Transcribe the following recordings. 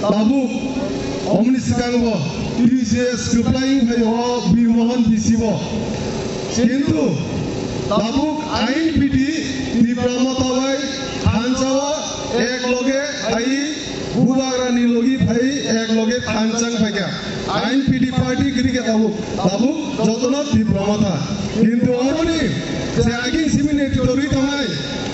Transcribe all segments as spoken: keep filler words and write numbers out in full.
Tabuk omoni swkango T C S kwplai wngphai o Birmohon B C bo. Kintu tabuk I N P T Tipra Motha bai thansa o ek loge ai Bubagrani logi phai ek loge thansa wngphaikha. I N P T party kwrwi khe tabuk, tabuk jotono Tipra Motha. Kintu omoni je agini simi netrito rwi tongnai,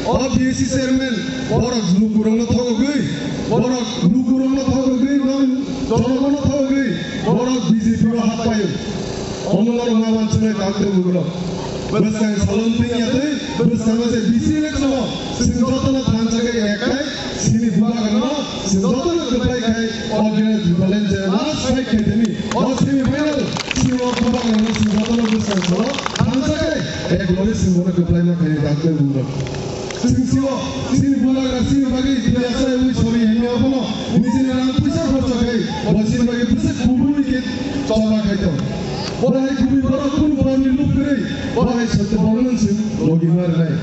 o B S C chairman, borok lukurokno thogogwi, borok lukurokno thogogwi, non jonogono thogogwi, borok B J P o happaio. Omo norok ma wansuknai tak tei lukurok. Bwskang salon twi ya tei, bwskango je B C election o, chwng jotono thansa khe ek khai, chini Bubagrano chwng jotono kwplai khai, o Greater Tipraland je last fight khai tini, o semi final, chini o Bubagrano chwng jotono bwskang salo thansa khai, ek loge chwng bono kwplai ma khai tak tei lukurok. Chwng sio, chini Bubagra chini bagwi thwi ya sa wi sori himya bono, nijini rang puisa khorcha khai, bo chini bagwi bwswk kubuni khe choba khai tong. Bo hai kubui borok kunu borni luk kwrwi, bo hai sotto borno chwng logi ma rwnai.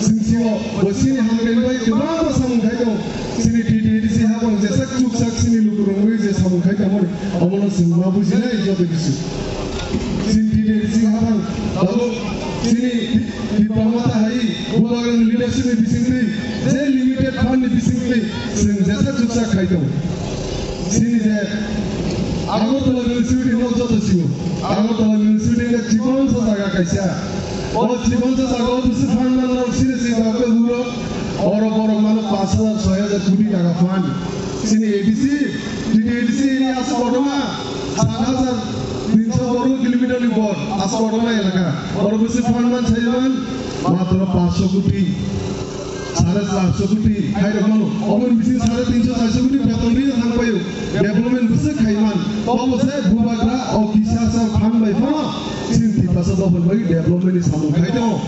Chwng sio, bo chini hamkrai bai kwbangma samung khai tong. Chini T T A D C habang jesa chuksak chini lukurok wi je samung khai tongmani, omono chwng ma bujinai joto kisu. Chini T T A D C habang, tabuk chini Tipra Motha hai, Bubagrani leadership ni bisingtwi, je limited fund ni bisingtwi, chwng jesa chuksa khai tongo. Chini je Agartala municipality no joto sio. Agartala municipality wngkha chikonsa jaga kaisa. O chikonsa jaga o bisi fund manna sini se jaga huro. Oro borok mano pash hajar, soi hajar koti taka fund. Chini A D C, T T A D C ni aswk kotorma, sat hajar tinsho borgo kilometer ni bor, aswk kotorma elaka. Oro bisi fund man saiman, matro paanch sho koti. Sare char sho koti khairok mano. Oboni bising sare tinsho char sho koti beton rina thang paio. Development bwswk khaiman. Tobo se Bubagra o kisa sa phan bai phano chini Tiprasa dophani bagwi development ni samung khai tongo.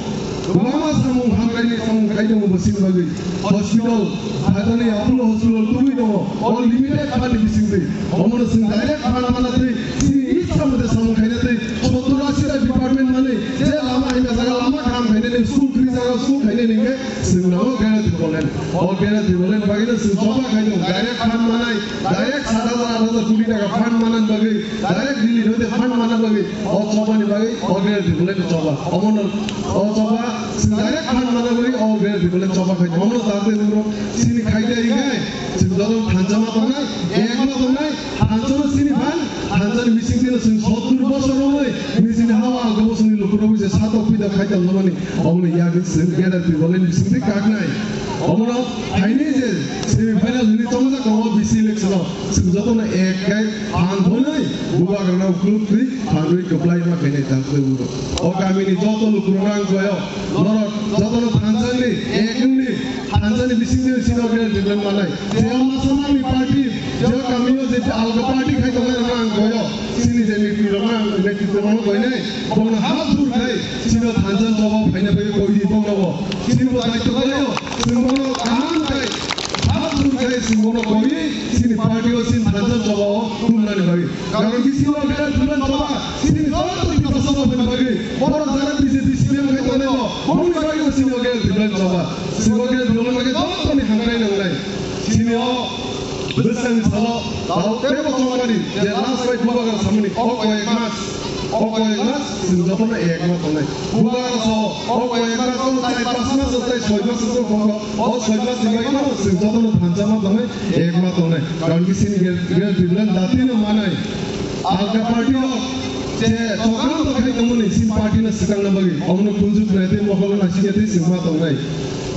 Kwbangma samung hamkrai ni samung khai tongo bo chini bagwi. Hospital, Thaitani Apollo Hospital tubui tongo. O limited fund ni bisingtwi. Omono chwng direct fund mana twi chini itsa mote samung khaina twi sottor ashi ta department mani je lama himya jaga lama kaham khainani, school kwrwi jaga school khainani hwnkhe chwng nango Greater Tipraland. O Greater Tipraland bagwino chwng choba khai tongo. Direct fund manai, direct sat hajar aat hajar koti taka fund manani bagwi, direct Delhi hoite fund mana bagwi o chobani bagwi o Greater Tipraland choba. Omono o choba chwng direct fund mana bagwi o Greater Tipraland choba khai tongo. Omono tate uro chini khaide hwnkhe chwng joto thansa ma tongnai, ek ma tongnai, thansa no chini phan, thansa ni bising tino chwng sottur bosor romwi nijini hawa alga bosongni lukurogwi je satok pida khai tongmani, omoni yagwi chwng Greater Tipraland bising twi kaknai. Omono phaini je semi final hwnwi chongjak tongo B C election o, chwng jotono ek khai phan hwnwi Bubagrano ukluk twi phanwi kwplai ma khainai tang twi uro. O kamini joto lukurokno ang koyo, norok jotono thansa ni, ek wngni, thansa ni bisingtwi chini o Greater Tipraland manai. Je o Masamani party, je o kamio je alga party khai tongnai rokno ang koyo, chini je netrok rokno ang, netrok rokno koinai, bono hap jur khai, chini o thansa choba phaina bagwi koidi bono bo. Chini bo daityo koyo, chwng bono kaham khai, hap jur khai chwng bono koidi, chini party o chini thansa choba o tumnani bagwi. Karon ki sini o Greater Tipraland choba, chini joto Tiprasa dophani bagwi. Borok jara B J P C P M khai tongnai bo, bongni bagwi o chini o Greater Tipraland choba. Chini o Greater Tipraland bagwi jotoni hamkrai nangnai. Chini o bwskanni salo, tao tebo chongmani, je last fight Bubagra samani, o koyek mas, o koyek mas, chwng jotono ek ma tongnai. Bubagra sao, o koyek mas, o chai pas mas, o chai soi mas, o chai soi mas ni bagwi no chwng jotono thansa ma tongnai, ek ma tongnai. Karon ki chini Greater Tipraland jati no manai. Alga party rok je chokranto khai tongmani chini party no swkangna bagwi, omono kunjuk nai tei mokol no naisingya tei chwng ma tongnai.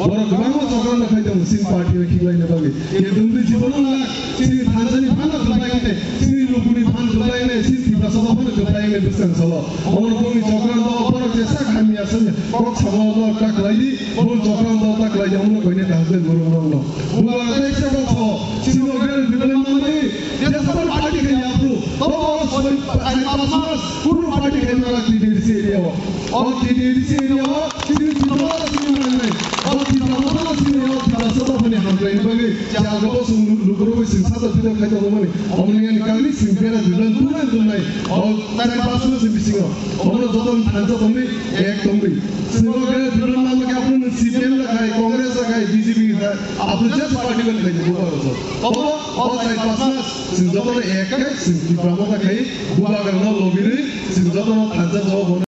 Borok kwbangma chokranto khai tongo chini party no khiklaina bagwi. Kedumni jibono wngla chini thansa ni phano kwplai wngnai, chini lukuni phan kwplai wngnai, chini Tiprasa dophano kwplai wngnai bwskang salo. Omono bongni chokranto borok jesa khamya sanya kok samo no ta kwlaidi, boni chokranto ta kwlaidi, omono koine kaham khe borok rokno. Bubagra tei se kok sao, chini o Greater Tipraland manmani, jesa party khai yapru, tobo o soi, ai pas mas, kunu party khai mara T T A D C area o. O T T A D C area o, chini chini mara chini manai, o chini mara chini o, chini soba phani hamkrai ni bagwi. Chal gabo chwng lu-, lukurogwi chwng sata phila khai tongmani. Omoni ani kagni chwng bera dibran turan tunai. O tai pasno chwng bisingo. Omono joto thansa tongwi, ek tongwi. Chwng o bera dibran lama khe aphuru C P M da khai, Congress da khai, B J P da khai. Aphuru just party ban khai buba rok. Obo, o tai pasna chwng joto ek khai, chwng Tipra Motha khai, buba rokno lobirwi, chwng joto thansa joto.